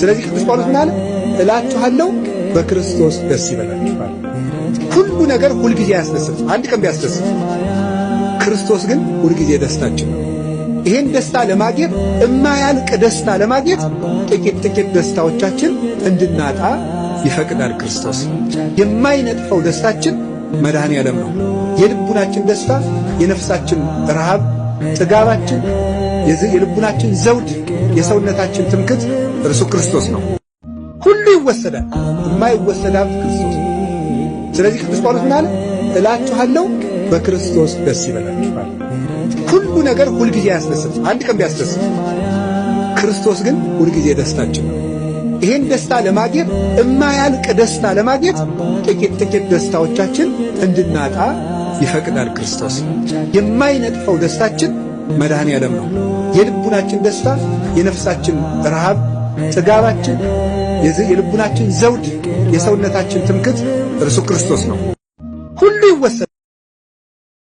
ስለዚህ ቅዱስ ጳውሎስ ምን አለ? እላችኋለሁ በክርስቶስ ደስ ይበላችኋል። ሁሉ ነገር ሁልጊዜ አያስደስት፣ አንድ ቀን ቢያስደስት፣ ክርስቶስ ግን ሁልጊዜ ደስታችን ነው። ይሄን ደስታ ለማግኘት፣ እማያልቅ ደስታ ለማግኘት ጥቂት ጥቂት ደስታዎቻችን እንድናጣ ይፈቅዳል ክርስቶስ። የማይነጥፈው ደስታችን መድኃኔ ዓለም ነው። የልቡናችን ደስታ፣ የነፍሳችን ረሃብ፣ ጥጋባችን፣ የልቡናችን ዘውድ፣ የሰውነታችን ትምክት እርሱ ክርስቶስ ነው። ሁሉ ይወሰዳል፣ የማይወሰድ ሀብት ክርስቶስ ነው። ስለዚህ ቅዱስ ጳውሎስ ምን አለ? እላችኋለሁ በክርስቶስ ደስ ይበላችኋል። ሁሉ ነገር ሁልጊዜ አያስደስት፣ አንድ ቀን ቢያስደስት፣ ክርስቶስ ግን ሁልጊዜ ደስታችን ነው። ይሄን ደስታ ለማግኘት፣ እማያልቅ ደስታ ለማግኘት ጥቂት ጥቂት ደስታዎቻችን እንድናጣ ይፈቅዳል ክርስቶስ። የማይነጥፈው ደስታችን መድኃኔ ዓለም ነው። የልቡናችን ደስታ፣ የነፍሳችን ረሃብ፣ ጥጋባችን፣ የልቡናችን ዘውድ፣ የሰውነታችን ትምክት እርሱ ክርስቶስ ነው። ሁሉ ይወሰዳል።